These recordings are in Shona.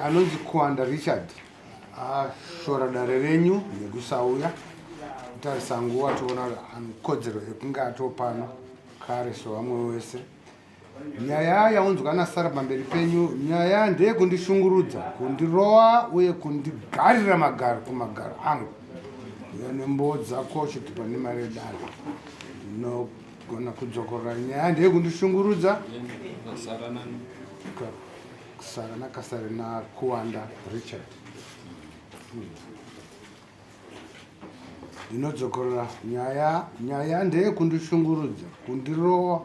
Anonzi Kuwanda Richard ashora dare renyu nekusauya kutarisa nguva toona kodzero yekunge atopano kare sevamwe wese. Nyaya yaunzwa naSara pamberi penyu, nyaya ndeyekundishungurudza, kundirova uye kundigarira magaro kumagaro angu. Uya nemboo dzako chitupa nemari yedare. Ndinogona kudzokorora nyaya ndeyekundishungurudza. Sara naKasare naKuwanda Richard. Ndinodzokorora nyaya, nyaya ndeyekundishungurudza, kundirova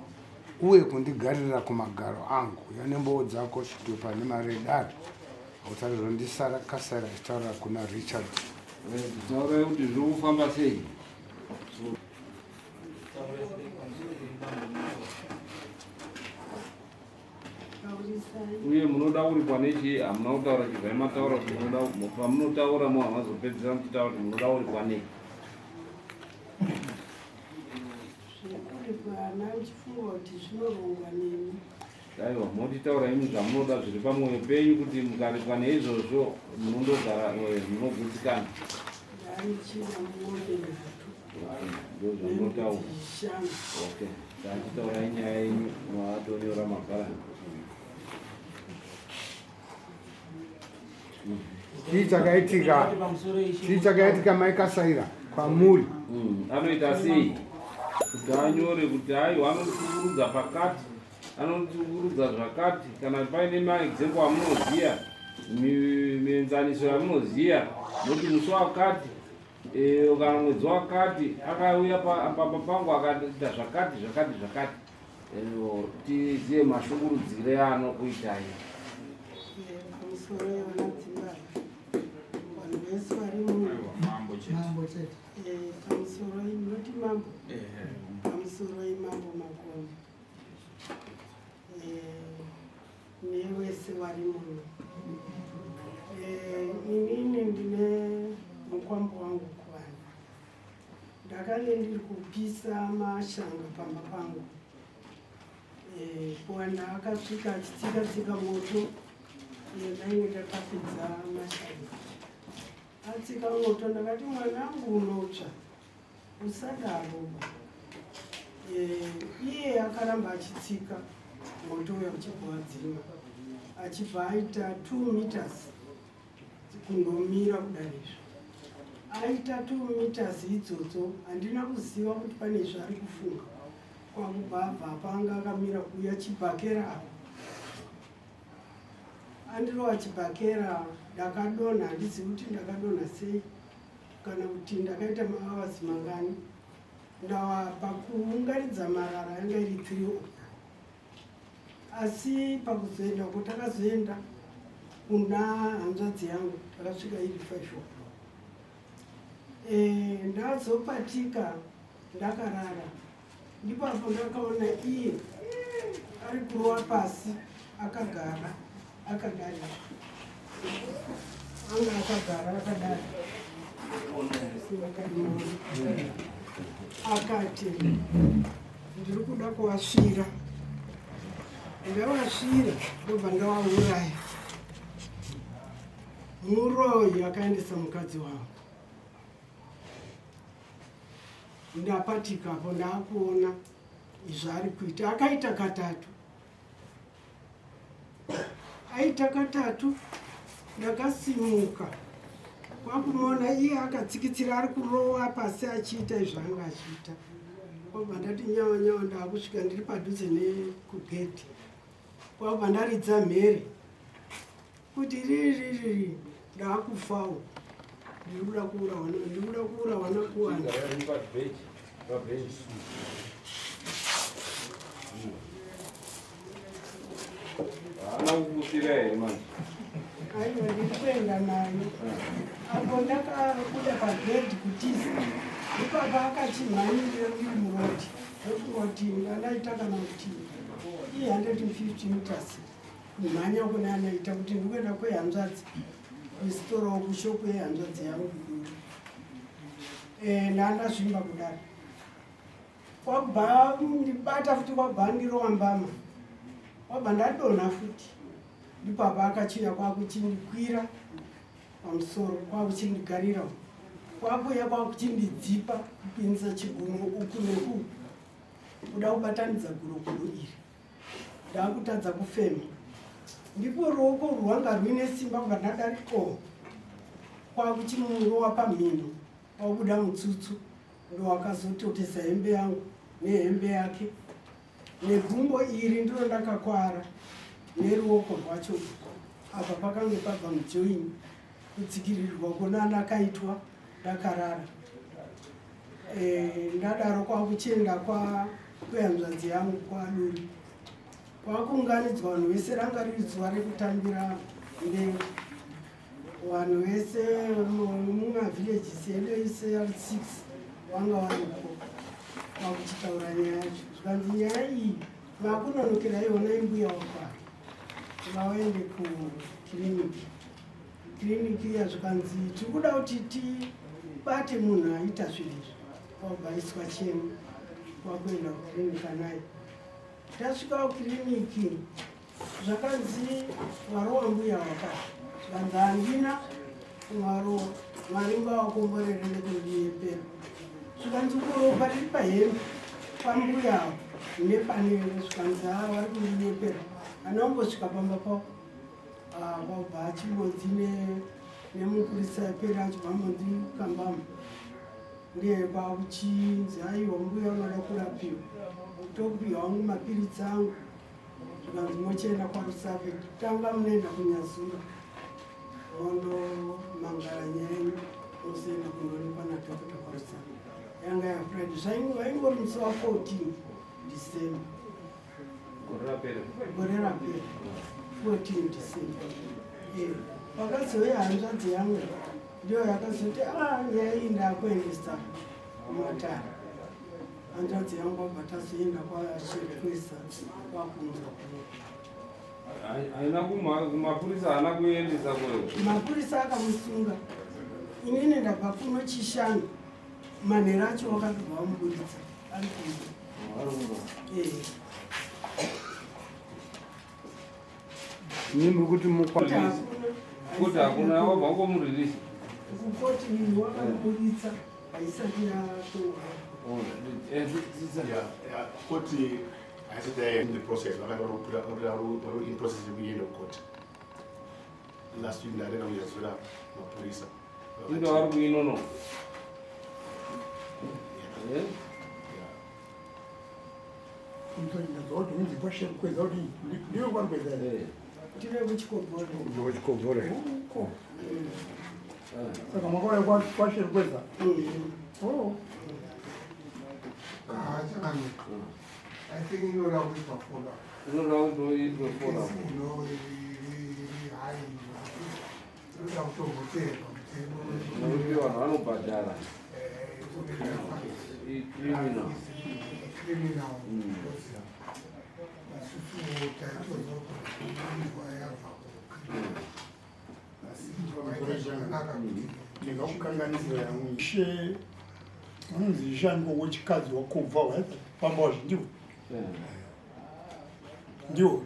uye kundigarira kumagaro angu. Uya nemboo dzako chitupa nemari yedare. Hautarirwa ndisara Kasare achitaura kuna Richard. Taurai kuti zviri kufamba sei? Uye munoda kuripwa nechii? Hamuna kutaura chibvai mataura kuti munoda pamunotaura mo hamazopedzisira muchitaura kuti munoda kuripwa nei. Zvekuripwa hana ndichifunga kuti zvinorongwa nemi. Aiwa motitaura imi zvamunoda zviri pamwoyo penyu kuti mukaripwa neizvozvo munondogara eh, munogutsikana. Ndanichida mombe nhatu. Ndozvamunotaura. Okay. Tachitaurai nyaya yenyu maatonyora mabhara. Chii chakaitika? Chii chakaitika mai Kasaira kwamuri? Mm, anoita sei kuti anyore kuti aiwa anotikurudza pakati anotikurudza zvakati kana paine maexample amunoziva mienzaniso yamunoziva nokuti musi wakati Eh, kana mwedzi wakati akauya pamba pangu akaita zvakati zvakati zvakati eh, tizive mashungurudzire anokuitai pamusoro yevanadzimba vanhu vese vari mambo chete eh, pamusoro inoti mambo pamusoro imambo makoni Nevese vari muno. Eh, inini ndine mukwambo wangu kuvanhu. Ndakange ndiri kupisa mashanga pamba pangu. Eh, kuwanda akasvika achitsika tsika moto eh, ndainge ndakapedza mashanga. Atsika moto ndakati mwanangu unotsva. Usadaro ba. Eh, iye akaramba achitsika moto uya uchibva wadzima achibva aita 2 meters kundomira kudai izvo aita 2 meters idzodzo handina kuziva kuti pane zvaari kufunga kwakubva abva apa anga akamira kuuya chibhakera apa andirova chibhakera ndakadonha handizivi kuti ndakadonha sei kana kuti ndakaita mahours mangani ndawa pakuunganidza marara yanga iri 3 o'clock asi pakuzoenda uko takazoenda kuna hanzvadzi yangu takasvika iri 5 o'clock e, ndazopatika ndakarara ndipo apo ndakaona iye ari kurova pasi akagara akadari anga akagara akadari akati ndiri kuda kuvasvira ndavasvira ndobva ndavauraya muroyi akaendesa mukadzi wangu Ndapatika apo ndakuona zvaari kuita. Akaita katatu, aita katatu, ndakasimuka kwakumuona iye akatsikitsira ari kurova pasi achiita izvo anga achiita. Kwabva ndati nyawa nyawa, ndakusvika ndiri padhuze nekugedhi, kwabva ndaridza mhere kuti riririri ndakufawo ndiri kuda kuurawa ndiri kuda kuurawa nakuwana haana kukusira here manje aiwa ndiri kuenda nayo apo ndakabuda pagedhi kutiza ipapa akachimhanyirira ndiri muroti ndokungoti andaita kana kuti i 150 meters Kumhanya kune anoita kuti ndikuenda kwehanzvadzi kusitoro kushopu yehanzvadzi yangu eh, ndandazvimba kudaro kwabva ndibata futi kwabva ndirova mbama kwabva ndadonha futi Ndipo apa akachiuya kwakuchindikwira pamusoro, kwakuchindigarira, kwakuuya kwakuchindidzipa kupinza chigunwe uku nekuku, kuda kubatanidza gurokuro iri. Ndakutadza kufema. Ndipo ruoko rwanga rwuine simba kubva ndadariko kwakuchimurowa pamhino, wabuda mutsutsu, ndowakazototesa hembe yangu nehembe yake negumbo iri ndiro ndakakwara neruoko rwacho. Apa pakange pabva mujoini kutsikirirwa kona ndakaitwa ndakarara. Ndadaro kwakuchienda kwehanzvadzi yangu kwaduri, kwakuunganidzwa vanhu vese. Ranga riri zuva rekutambira mbeu, vanhu vese mumavhillages edu ese ari 6 vanga varipo. Kwakuchitaura nyaya yacho, zvikanzi nyaya iyi makunonokera iwona, imbuya wakwara, vaende kukiriniki. Kiriniki iya zvikanzi tiri kuda kuti tibate munhu aita zvinhu izvi. Wabvaiswa chemo, wakuenda kukiriniki anaye. Tasvika kukiriniki, zvakanzi warowa mbuya wakati, zvikanzi handina warowa, Mwari ngavakomborere nekundiyepera. Zvikanzi kuropa riri pahembe pambuya avo nepanenge. Zvikanzi haa, vari kundiyepera, anaombosvika pamba pavo. Kwabva achingonzi nemupurisa epera achibva ambonzi kambama, ndiye kwakuchinzi aiwa, mbuya unoda kurapiwa, topiwa wangu mapiritsi angu. Zvikanzi mochienda kwaRusape, tanga munoenda kuNyazura mondomangara nyaya yenyu, mozoenda kundoonekwa nadhokota kwaRusape. Yanga yaFriday, zvaingori musi wa14 December. Gore rapera? Gore rapera, 14 December. Pakazouya hanzvadzi yangu, ndiyo yakazoti a nyaya iyi ndakuendesa kumatare. Hanzvadzi yangu abva tazoenda kwaChirikuisa, kwakunzwa kuno. Haina kumapurisa, haana kuendesa kweyo? Mapurisa akamusunga. Inini ndabva kuno Chishanu manheru acho, wakabva wamuburitsa ari kuno. Nimuri kuti mukwa Kuti hakuna. Kuti hakuna, wabva wangomurelease? Kukoti wakamuburitsa, haisati yatongwa. Yeah, koti haisati in the process, vakati vari in process yekuenda kukoti. Last week ndaenda kuNyazura, mapurisa. Inge vari kuinono. Yeah. Unzi kwasherukweza kuti ndiwe kwarukweza? Tiri kuChikobhore. Kuchikobhore. Uko saka makauya kwasherukweza? Oh. Ah, I think inoda kuitwa follow up. Inoda kuti iitwe follow up. Ino iri hai, inoda kutomboteerwa mutemo. Nokuti vanhu vanobhadhara. Icriminal. Criminal procedure. Isusu taitozwa kuti inzwa yabva kucriminal, asi zvakaita zvakanaka kuti Ndingakukanganisira yangu, ishe unonzi ishango wechikadzi wakobva waifamba wazvi ndiwo ndiwo.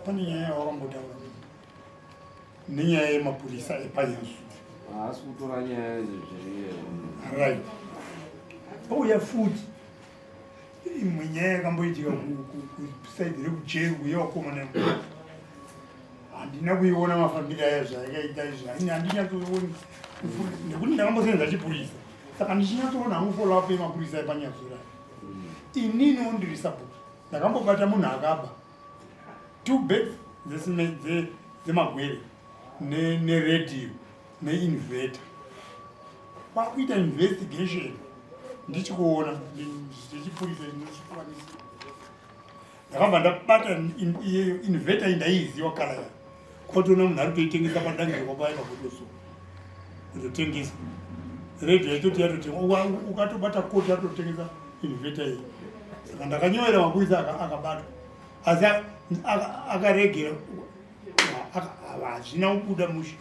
Pane nyaya yawakambotaura nenyaya yemapurisa epaNyasu. Haasi kutora nyaya zviri. Right, pauya futi imwe nyaya yakamboitika kusaidi rekuJeru yevakomana. Handina kuiona mafambiro aya zvayakaita izvi, handinyatsooni nekuti ndakambosenza chipurisa, saka ndichinyatsoona hangu follow up yemapurisa epaNyazura. Ininiwo ndiri sabhuku, ndakambobata munhu akaba two bags dzemagwere neredhiyo neinverter. Kwakuita investigation, ndichikuona zvechipurisa ndichikwanisa, ndakabva ndabata iyeyo inverter iyi, ndaiiziva kala yayo, kwatoona munhu ari kutoitengesa padangirwa paya pakutoso kutotengesa redhiyo yaitoti yatotengwa, ukatobata koti atotengesa inverter iyi. Saka ndakanyorera mapurisa, akabatwa, asi akaregera, hazvina kubuda mushe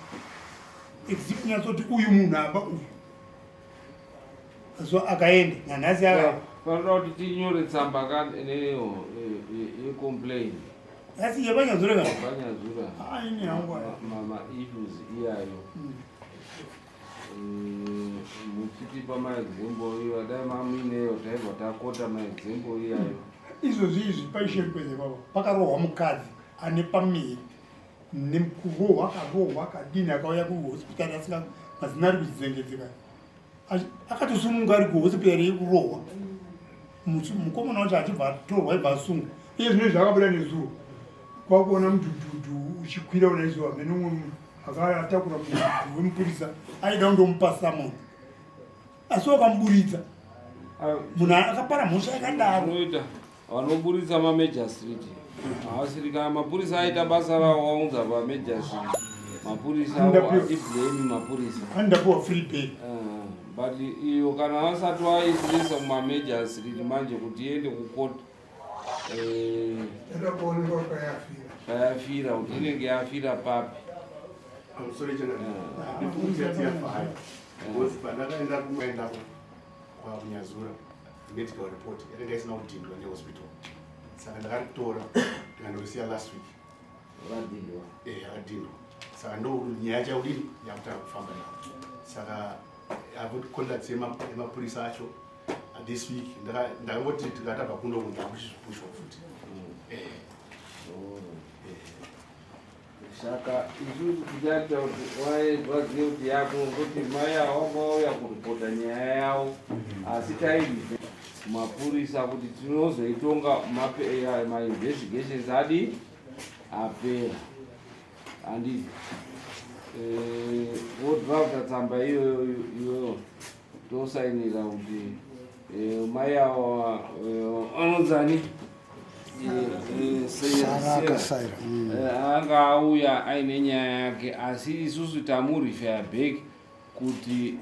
except kunyatsoti uyu munhu aba uyu, so akaenda nanhasi aka Panoda kuti tinyore tsamba ka neyo yecomplain. Asi yepanyazura ka? Panyazura. Ah, ini hangu aya. Ma issues iyayo. Muchitipa maexample iyo, dai mamuineyo taibva takota maexample iyayo. Izvozvi izvi paishekweze baba pakarohwa mukadzi ane pamiri nekurohwa, akarohwa akadini, akauya kuhospitari asika mazina ari kudzengedzeka, akatosununga ari kuhospitari yekurohwa. Mukomana wacho achibva atorwa, ibva asungwa. Iye zvino izvi akabuda nezuro, kwakuona mudhudhudhu uchikwira unaizvo hamene umwe munhu akatakura mudhudhudhu wemupurisa aida kundomupa summon, asi wakamuburitsa munhu akapara mhosva yakadaro. Unoita vanoburitsa mamajor street haasiri kana mapurisa aita basa rawo, waunza pamajor street mapurisa atiblame mapurisa. Andapiwa free bail. But iyo kana vasati vaisirisa kumamajor street manje kuti iende kukoti Enda kuonekwa kwayafira. Payafira, kuti inenge yafira papi. I'm sorry, General. Ndikuti yafaya. Because pandakaenda kuenda kwakunyazura, medical report yakanga isina kudhindwa nehospital. Saka ndakaritora ndikandorisiya last week. Vadhindwa. Eh, yakadhindwa. Saka ndo nyaya yacho yakudini yakutanga kufamba nayo. Saka I've got contacts yemapurisa acho. This week ndakangoti tikatabva kuno ndakuchizvipushwa futi. Saka isusu tichaita kuti vazive kuti yako, kuti mai ava vanga vauya kuripota nyaya yavo, asi tairipe mapurisa kuti tinozoitonga mainvestigations adi apera, handiti? Wodrafta tsamba iyoyo iyoyo, tosainira kuti mai ava anonzani? Sarah Kasaira. Anga auya aine nyaya yake, asi isusu tamurefer back kuti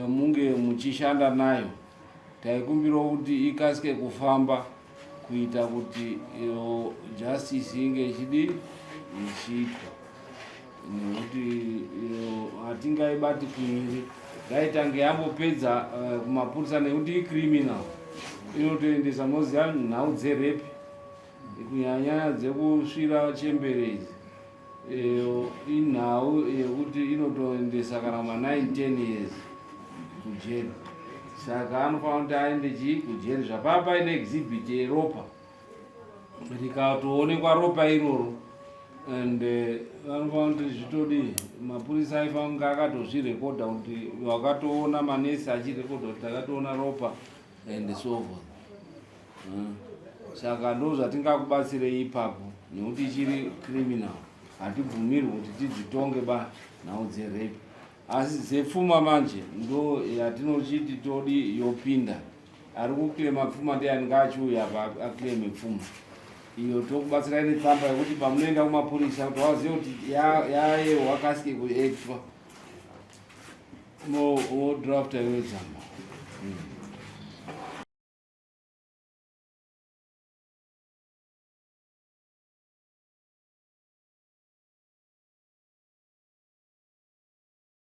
munge muchishanda nayo. Taikumbirawo kuti ikasike kufamba kuita kuti iyo justice inge ichidi ichiitwa, nekuti iyo hatingaibati kuiri, ngaitange yambopedza kumapurisa, nekuti icriminal, inotoendesa. Moziva nhau dzerape, kunyanyanya dzekusvira chembere idzi, inhau yekuti inotoendesa kana ma 9 10 years kujeri. Saka anofanira kuti aende chii kujeri zvapaa paine exhibit yeropa, rikatoonekwa ropa iroro, and vanofanira kuti zvitodi mapurisa aifanira kunge akatozvirekodha kuti wakatoona manesi achirekodha kuti takatoona ropa and so forth. Saka ndo zvatingakubatsirei ipapo, nekuti ichiri criminal, hatibvumirwi kuti tidzitonge ba nhau dzerape. Asi dzepfuma manje ndo yatinochiti todi yopinda. Ari kuclaima pfuma ndiani? Ngaachiuya apa aclaime pfuma iyo, tokubatsirai netsamba yekuti pamunoenda kumapurisa kuti wazive kuti yaye wakasike kuactwa, wodrafta iwe tsamba.